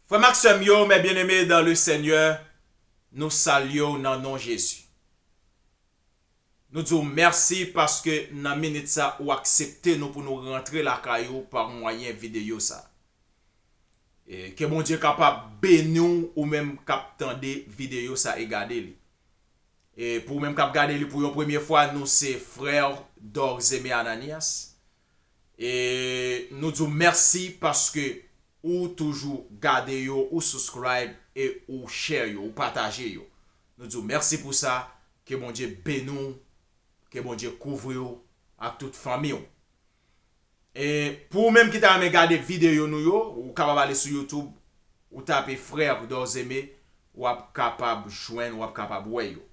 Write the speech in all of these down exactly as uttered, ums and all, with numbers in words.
Frè m ak sè m yo, mes bien-aimés dans le Seigneur, nou salye w nan non Jezi. Nou di w mèsi paske nan minit sa ou aksepte nou pou nou rantre lakay ou pa mwayen videyo sa. E ke Bondye kapab beni w ou menm k ap tande videyo sa e gade li. E pou ou menm k ap gade li pou yon premye fwa, nou se frè Dorzeme Ananias. E nou di w mèsi paske ou toujou gade yo, ou subscribe e ou share yo, ou pataje yo. Nou di w mèsi pou sa, ke Bondye beni w, ke Bondye kouvri w ak tout fanmi w. E pou ou menm ki ta renmen gade videyo nou yo, ou kapab ale sou YouTube, ou tape Frère Dorzeme, w ap kapab jwenn, w ap kapab wè yo.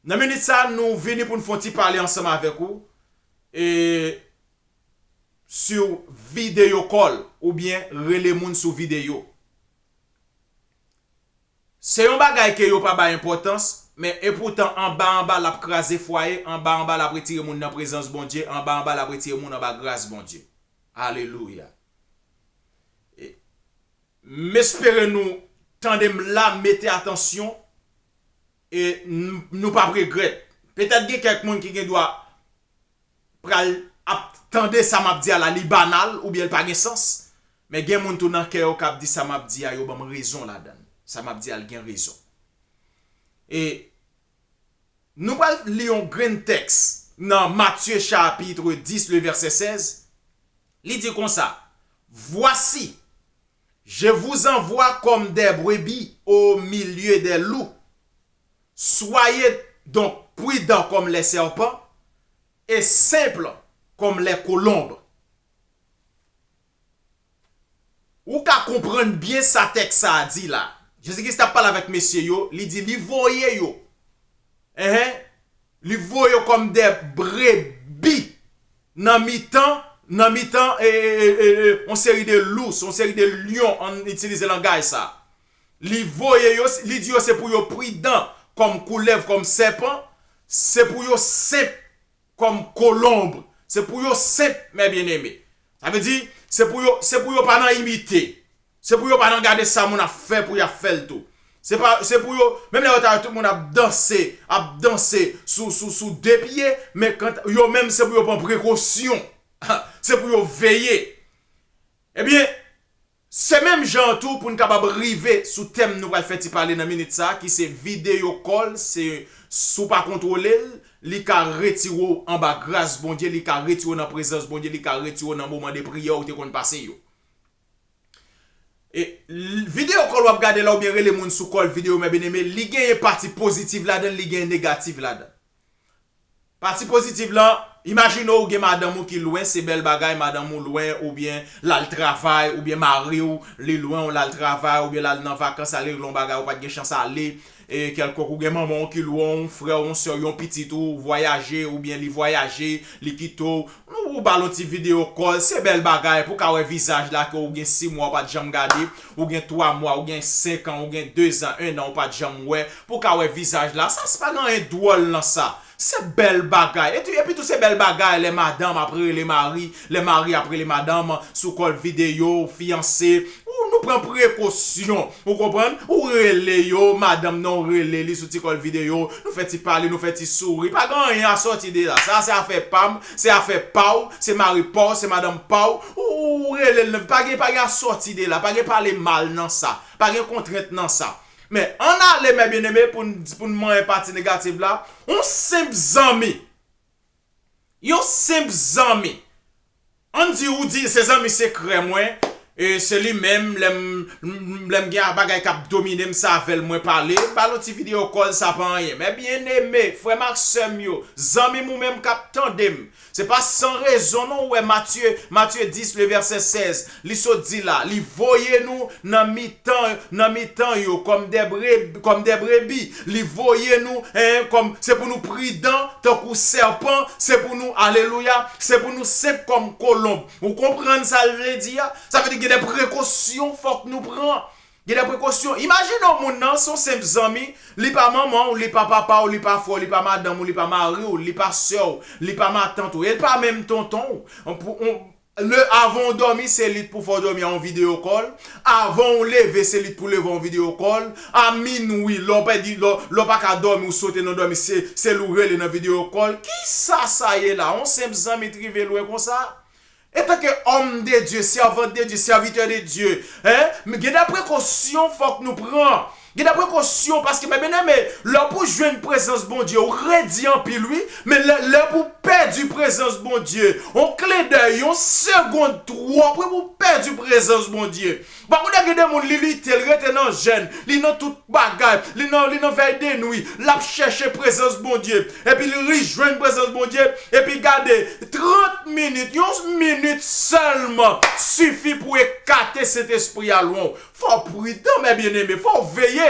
Nan minit sa, nou vini pou n fè yon ti pale ansanm avèk ou, e, sou video call, oubyen rele moun sou videyo. Se yon bagay ke yo pa bay enpòtans, men epoutan anba anba l ap kraze fwaye, anba anba l ap retire moun nan prezans Bondye, anba anba l ap retire moun anba gras Bondye. Alelouya. E, m espere nou tande m la, mete atansyon, e n- nou p ap regrèt. Petèt gen kèk moun ki gen dwa pral ap tande sa m ap di a la, li banal oubyen l pa gen sans. Men gen moun tou nan kè yo k ap di sa m ap di a, yo ban m rezon ladan l. Sa m ap di a, l gen rezon. E nou pral li yon grenn tèks nan Matye chapit dis, le vèsè sèz. Li di konsa, Voici, je vous envoie comme des brebis au milieu des loups. Soyez donc prudents comme les serpents et simples comme les colombes. Ou ka konprann byen sa tèks sa a di la. Jezi Kris t ap pale avèk mesye yo, li di li voye yo. Enhen. Li voye yo kòm de brebi nan mitan, nan mitan e, e, e, e, e, yon seri de lous, yon seri de lyon, ann itilize langaj sa. Li voye yo, li di yo se pou yo pridan kòm koulèv, kòm sèpan, se pou yo senp kòm kolonb, se pou yo senp, mes bien-aimés. Sa vle di, se pou yo, se pou yo pa nan imite. Se pou yo pa nan gade sa moun ap fè pou y ap fè l tou. Se pa, se pou yo, menm lè yo ta wè tout moun ap danse, ap danse sou, sou, sou de pye, men kan yo menm se pou yo pran prekosyon. Se pou yo veye. Ebyen, se menm jan an tou pou n kapab rive sou tèm nou pral fè ti pale nan minit sa a, ki se video call, se si w pa kontwole l, li ka retire w anba gras Bondye, li ka retire w nan prezans Bondye, li ka retire w nan moman de priyè ou te konn pase yo. E l- video call w ap gade la oubyen rele moun sou call video, mes bien-aimés, li genyen pati pozitif ladan l, li genyen negatif ladan l. Pati pozitif lan, imajine w gen madanm ou ki lwen, se bèl bagay, madanm ou lwen, oubyen l al travay, oubyen mari w, li lwen w, l al travay, oubyen l al nan vakans, al regle yon bagay, ou pa t gen chans ale, e kèlkonk, ou gen manman w ki lwen w, frè w, yon sè w, yon pitit ou, vwayaje, oubyen li vwayaje, li kite w, nou, ou ba l yon ti video call, se bèl bagay pou w ka wè vizaj la ke ou gen sis mwa ou pa t janm gade, ou gen twa mwa, ou gen senk an, ou gen de zan, en an ou pa t janm wè, pou w ka wè vizaj la. Sa, se pa gen anyen dwòl nan sa. Se bèl bagay. Epi, epi tou, se bèl bagay lè madanm ap rele mari, lè mari ap rele madanm sou call video, fiyanse. Ou, nou pran prekosyon. Ou konprann? Ou rele yo, madanm nan ou rele li sou ti call video, nou fè ti pale, nou fè ti souri. Pa gen anyen a sòti de la. Sa se afè pa m, se afè pa w, se mari pa w, se madanm pa w. Ou, ou rele l, pa gen, pa gen a sòti de la, pa gen pale mal nan sa, pa gen kontrent nan sa. Men, ann ale, mes bien-aimés, pou n, pou n manyen pati negatif la, yon senp zanmi. Yon senp zanmi. Ann di ou di se zanmi sekrè mwen, e se li menm, lè m, lè m gen bagay k ap domine m, se avè l mwen pale, ba l yon ti video call, sa pa anyen. Mes bien-aimés, frè m ak sè m yo, zanmi m ou menm k ap tande m, se pa san rezon non, ou wè Matye, Matye dis, le vèsè sèz, li sot di la, li voye nou nan mitan, nan mitan yo, kòm de bre-, kòm de brebi. Li voye nou, en, kòm, se pou nou pridan, tankou sèpan, se pou nou, alelouya, se pou nou senp kòm kolonb. Ou konprann sa l vle di a? Sa vle di gen de prekosyon fòk nou pran. Gen de prekosyon. Imajine w moun nan, se yon senp zanmi, li pa manman w, li pa papa w, li pa frè w, li pa madanm ou, li pa mari w, li pa sè w, li pa matant ou, e li pa menm tonton w. On, pou, on, Le, avan w dòmi, se lit pou fè w dòmi a yon video call. Avan w leve, se lit pou leve yon video call. A minwi, lè w pèdi, lè w, lè w pa ka dòmi, ou sote nan dòmi, se, se li w rele nan video call. Kisa sa ye la? Yon senp zanmi t rive lwen konsa? Etanke homme de Dieu, servante de Dieu, serviteur de Dieu, hein? Men gen de prekosyon fòk nou pran. Gen de prekosyon, paske, mè byeneme, lè pou jwenn prezans Bondye, ou redi anpil, wi, men lè, lè pou pèdi prezans Bondye, yon klendèy, yon segonn twòp, wi, pou pèdi prezans Bondye. Pa konnen gen de moun, li lite, li rete nan jèn, li nan tout bagay, li nan, li nan vèy de nwi, l ap chèche prezans Bondye, epi li rijwenn prezans Bondye, epi gade, trant minit, yon minit sèlman, sifi pou ekate Sentespri a lwen w. Fò w pridan, mè byeneme, fò w veye.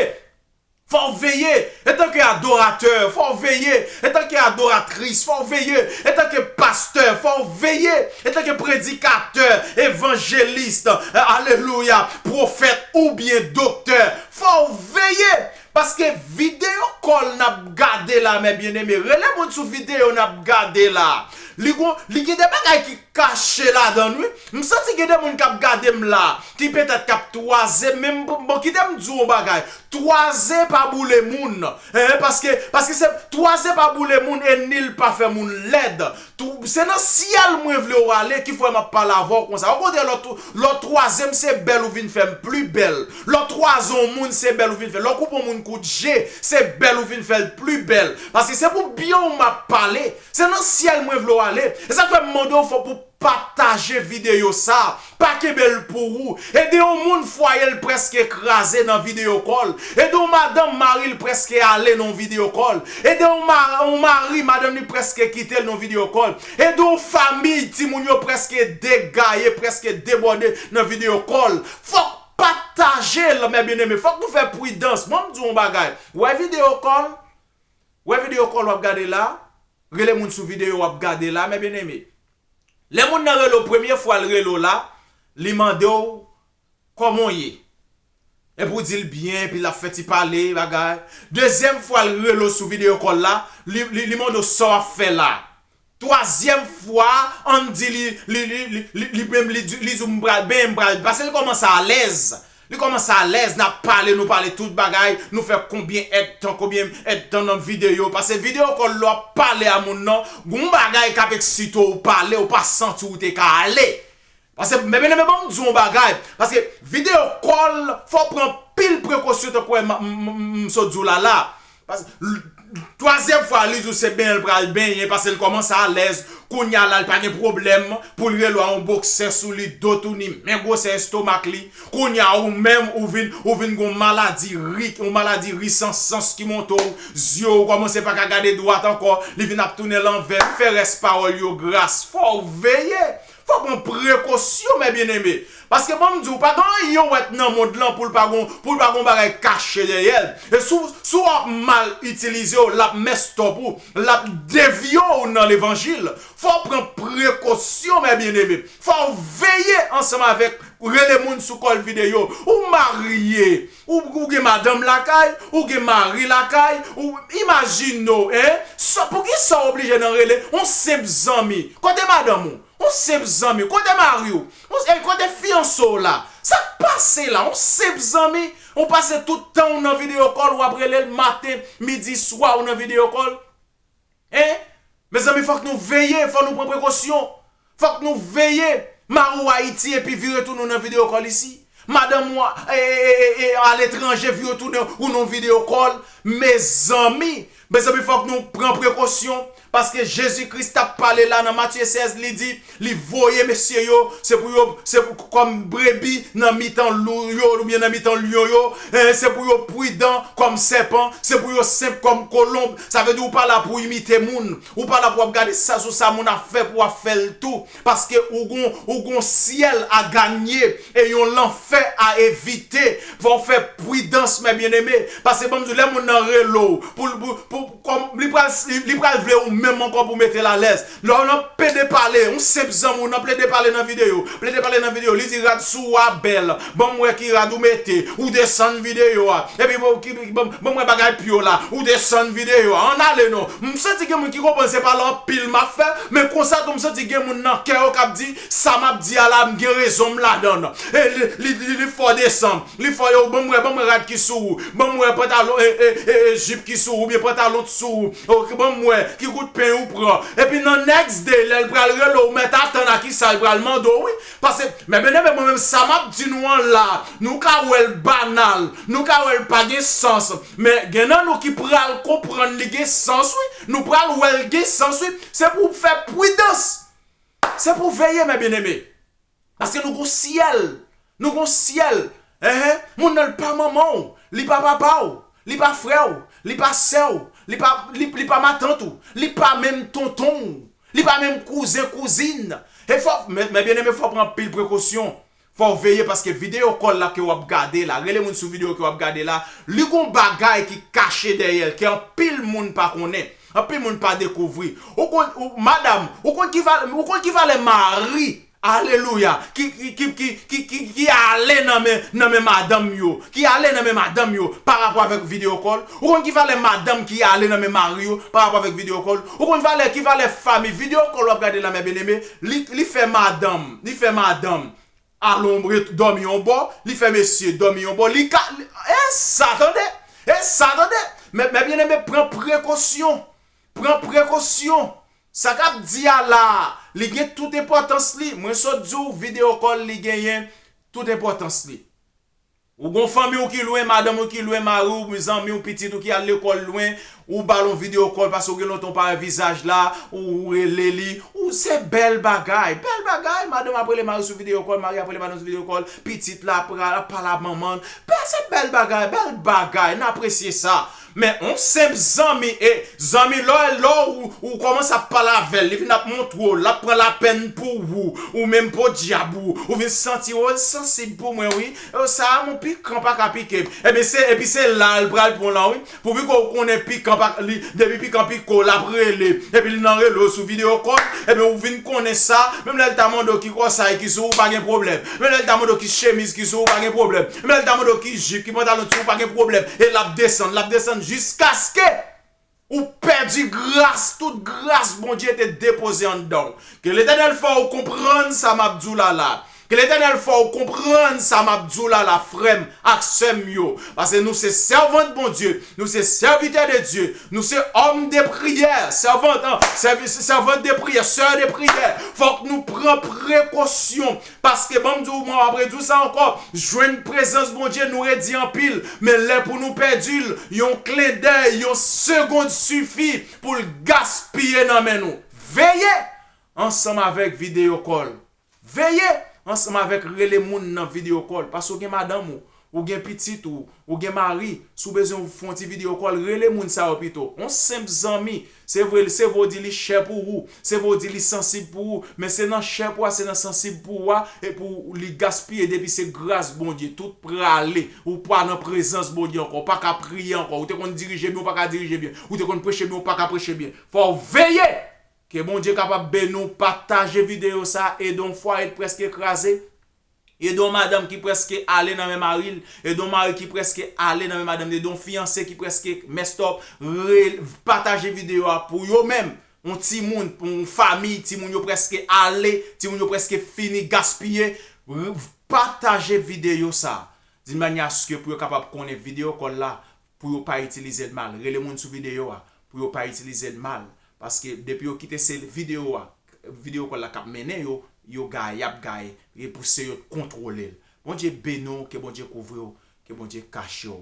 Fò w veye. Etanke adoratè, fò w veye. Etanke adoratris, fò w veye. Etanke pastè, fò w veye. Etanke predikatè, evanjelis, alelouya, pwofèt oubyen doktè, fò w veye. Paske videyo call n ap gade la, mè byeneme, rele moun sou videyo n ap gade la. Li gon, li gen de bagay ki kache ladan l, wi. M santi gen de moun k ap gade m la, ki petèt k ap twaze m, men m, bon, kite m di w yon bagay. Twaze pa boule moun. Hein, paske, paske se twaze pa boule moun e nil pa fè moun lèd. Tou, se nan syèl mwen vle w ale, ki fè m ap pale avè w konsa. Okontrè, lè w, lè w twaze m, se bèl ou vin fè m pli bèl. Lè w twaze yon moun, se bèl ou vin fè l. Lè w koupe yon moun kout je, se bèl ou vin fè l pli bèl. Paske se pou byen w m ap pale. Se nan syèl mwen vle w ale. E sa k fè m mande w fò pou pataje videyo sa a. Pa kenbe l pou ou. Ede yon moun fwaye l prèske kraze nan videyo call. Ede yon madanm mari l prèske ale nan yon videyo call. Ede yon ma-, yon mari madanm li prèske kite l nan yon videyo call. Ede yon fanmi timoun yo prèske degaye, prèske debòde nan videyo call. Fòk pataje l, mè byeneme. Fòk nou fè pridans. Mwen m di w yon bagay. Wè videyo call, wè videyo call w ap gade la, rele moun sou videyo w ap gade la, mè byeneme. Lè moun nan rele w premye fwa l rele w la, li mande w kòman w ye. Epi w di l byen, epi l ap fè ti pale, bagay. Dezyèm fwa l rele w sou videyo call la, li, li, li mande w sa w ap fè la. Twazyèm fwa, ann di li, li, li, li, li, li menm li di, li di w m pral benyen, m pral, paske li kòmanse alèz. Li kòmanse alèz, n ap pale, nou pale tout bagay, nou fè konbyen èdtan, konbyen èdtan nan videyo, paske videyo call lè w ap pale a moun nan, gon bagay k ap eksite w, w pale, w pa santi w te ka ale. Paske, men, men, men, ban m di w yon bagay, paske videyo call, fò w pran anpil prekosyon tankou m, m, m, m sot di w la la. Paske, l-, twazyèm fwa, li di w se benyen l pral benyen, paske l kòmanse alèz. Kounye a la, l pa gen pwoblèm pou l rele w a yon boksè sou li, do tou ni, men gwosè estomak li. Kounye a, ou menm, ou vin, ou vin gen yon maladi ri, yon maladi ri san sans ki monte w, zye w kòmanse pa ka gade dwat ankò, li vin ap tounen l anvè, fè rès pawòl yo gras. Fò w veye! Fò w pran prekosyon, mè byeneme. Paske ban m di w, pa gen anyen w wèt nan mond lan pou l pa gon, pou l pa gon bagay kache dèyè l. E si w, si w ap mal itilize w, l ap mèstòp ou, l ap devye w nan levanjil. Fò w pran prekosyon, mè byeneme. Fò w veye ansanm avèk rele moun sou call videyo. Ou marye, ou, ou gen madanm lakay, ou gen mari lakay, ou imajine w, hein? Sa, poukisa w oblije nan rele yon senp zanmi? Kote madanm ou? Yon senp zanmi, kote mari w? Yon, eh, kote fiyanse w la? Sa k pase la? Yon senp zanmi, ou pase tout tan w nan videyo call, w ap rele l maten, midi, swa, ou nan videyo call. Hein? Mezanmi, fòk nou veye, fòk nou pran prekosyon. Fòk nou veye. Mari w Ayiti epi vire tounen w nan videyo call isi. Madanm ou a, e, e, e, e, aletranje vire tounen ou nan videyo call. Mezanmi, Mezanmi, fòk nou pran prekosyon, paske Jezi Kris t ap pale la nan Matye sèz, li di, li voye mesye yo, se pou yo, se pou, kòm brebi nan mitan lou yo, oubyen nan mitan lyon yo, eh, se pou yo pridan kòm sèpan, se pou yo senp kòm kolonb. Sa vle di ou pa la pou imite moun, ou pa la pou ap gade sa sou sa moun ap fè pou w ap fè l tou. Paske ou gon, ou gon syèl a ganye e yon lanfè a evite. Fò w fè pridans, mè byeneme. Paske ban m di w, lè moun nan rele w, pou, pou, pou, kòm, li pral, li, li pral vle ou menm. menm ankò pou mete l alèz. Lè w nan plede pale, yon senp zanmi w nan plede pale nan videyo, plede pale nan videyo, li di rad sou ou a bèl, ban m wè ki rad ou mete, ou desann videyo a, epi ban m wè bagay pye w la, ou desann videyo a, ann ale non. M santi gen moun ki konprann se pale anpil m ap fè, men konsa tou m santi gen moun nan kè yo k ap di, sa m ap di a la, m gen rezon m ladan l. E li, li, li, li fè w desann, li fè w, yo, ban m wè, ban m wè rad ki sou ou, ban m wè pantalon, e, e, e, e, jip ki sou ou, oubyen pantalon t sou ou, ok, ban m wè ki kout peny ou pran. Epi nan next day, lè l pral rele w, ou mèt atann a kisa l pral mande w, wi. Paske, men byeneme, mwen menm, sa m ap di nou an la, nou ka wè l banal, nou ka wè l pa gen sans, men gen nan nou ki pral konprann li gen sans, wi. Nou pral wè l gen sans, wi. Se pou w fè pridans. Se pou w veye, men byeneme. Paske nou gon syèl. Nou gon syèl. Enhen. Moun nan, li pa manman w. Li pa papa w. Li pa frè w. Li pa sè w. Li pa, li, li pa matant ou. Li pa menm tonton w. Li pa menm kouzen, kouzin. E fò, men, men byeneme, fò w pran anpil prekosyon. Fò w veye paske videyo call la ke w ap gade la, rele moun sou videyo ke w ap gade la, li gon bagay ki kache dèyè l, ke anpil moun pa konnen, anpil moun pa dekouvri. Ou konn, ou, madanm, ou konn ki valè, ou konn ki valè mari, alelouya, ki, ki, ki, ki, ki, ki, ki ale nan men, nan men madanm yo, ki ale nan men madanm yo pa rapò avèk videyo call? Ou konn ki valè madanm ki ale nan men mari yo pa rapò avèk videyo call? Ou konn valè, ki valè fanmi videyo call w ap gade la, men byeneme, li, li fè madanm, li fè madanm alonbre, dòmi yon bò, li fè mesye dòmi yon bò, li ka, li, e sa, tande, e sa, tande, men, men byeneme, pran prekosyon, pran prekosyon, sa k ap di a la, li gen tout enpòtans li, mwen sot di w, videyo call li genyen tout enpòtans li. Ou gon fanmi w ki lwen, madanm ou ki lwen, mari w, zanmi w, pitit ou ki al lekòl lwen, ou ba l yon videyo call paske w gen lontan w pa wè vizaj la, ou, ou rele li, ou se bèl bagay, bèl bagay, madanm ap rele mari sou videyo call, mari ap rele madanm sou videyo call, pitit la ap, ap pale ak manman l, bèl, se bèl bagay, bèl bagay, n apresye sa. Men yon senp zanmi, e zanmi lè, lè ou, ou kòmanse ap pale avè l, li vin ap montre w, l ap pran lapèn pou ou, ou menm podyab ou, ou vin santi w sansib pou mwen wi, e sa a mon pikan pa ka pike m. Ebyen se, epi se la l pral pran w la wi, pouvi ke w konnen pikan pa, li, depi pikan pike w l ap rele, epi li nan rele w sou videyo call, ebyen ou vin konnen sa, menm lè l ta mande w ki kòsay ki sou ou pa gen pwoblèm, menm lè l ta mande w ki chemiz ki sou ou pa gen pwoblèm, menm lè l ta mande w ki jip, ki pantalon sou ou pa gen pwoblèm, e l ap desann, l ap desann jiskaske ou pèdi gras, tout gras Bondye te depoze anndan w. Ke Letènèl fè w konprann sa m ap di w la la. Ke Letènèl fè w konprann sa m ap di w la la, frè m ak sè m yo. Paske nou se sèvant Bondye, nou se sèvitè de Dye, nou se òm de priyè, sèvant, an, sèvi-, sèvant de priyè, sè de priyè. Fòk nou pran prekosyon. Paske, ban m di w, mwen apre di w sa ankò, jwenn prezans Bondye, nou redi anpil. Men lè pou nou pèdi l, yon klendèy, yon segond sifi pou l gaspiye nan men nou. Veye ansanm avèk videyo call. Veye ansanm avèk rele moun nan videyo call. Paske w gen madanm ou, ou gen pitit ou, ou gen mari, si w bezwen w fè yon ti videyo call, rele moun sa yo pito. Yon senp zanmi, se vre, se vre w di li chè pou ou, se vre w di li sansib pou ou, men se nan chè pou a, se nan sansib pou ou a, e pou li gaspiye depi se gras Bondye, tout prale, ou pa nan prezans Bondye ankò, ou pa ka priye ankò, ou te konn dirije byen, ou pa ka dirije byen, ou te konn preche byen, ou pa ka preche byen. Fò w veye! Ke Bondye kapab beni w, pataje videyo sa, ede yon fwaye k prèske kraze. Ede yon madanm ki prèske ale nan men mari l, ede yon mari ki prèske ale nan men madanm li, ede yon fiyanse ki prèske messed up, re-, pataje videyo a pou yo menm, yon timoun, yon fanmi, timoun yo prèske ale, timoun yo prèske fini gaspiye, re-, pataje videyo sa, d'une manière à ce que pou yo kapab konnen videyo call la, pou yo pa itilize l mal, rele moun sou videyo a, pou yo pa itilize l mal, paske depi yo kite se videyo a, videyo call la k ap mennen yo, yo gaye, y ap gaye, e pou se yo k kontwole l. Bondye beni w, ke Bondye kouvri w, ke Bondye kache w.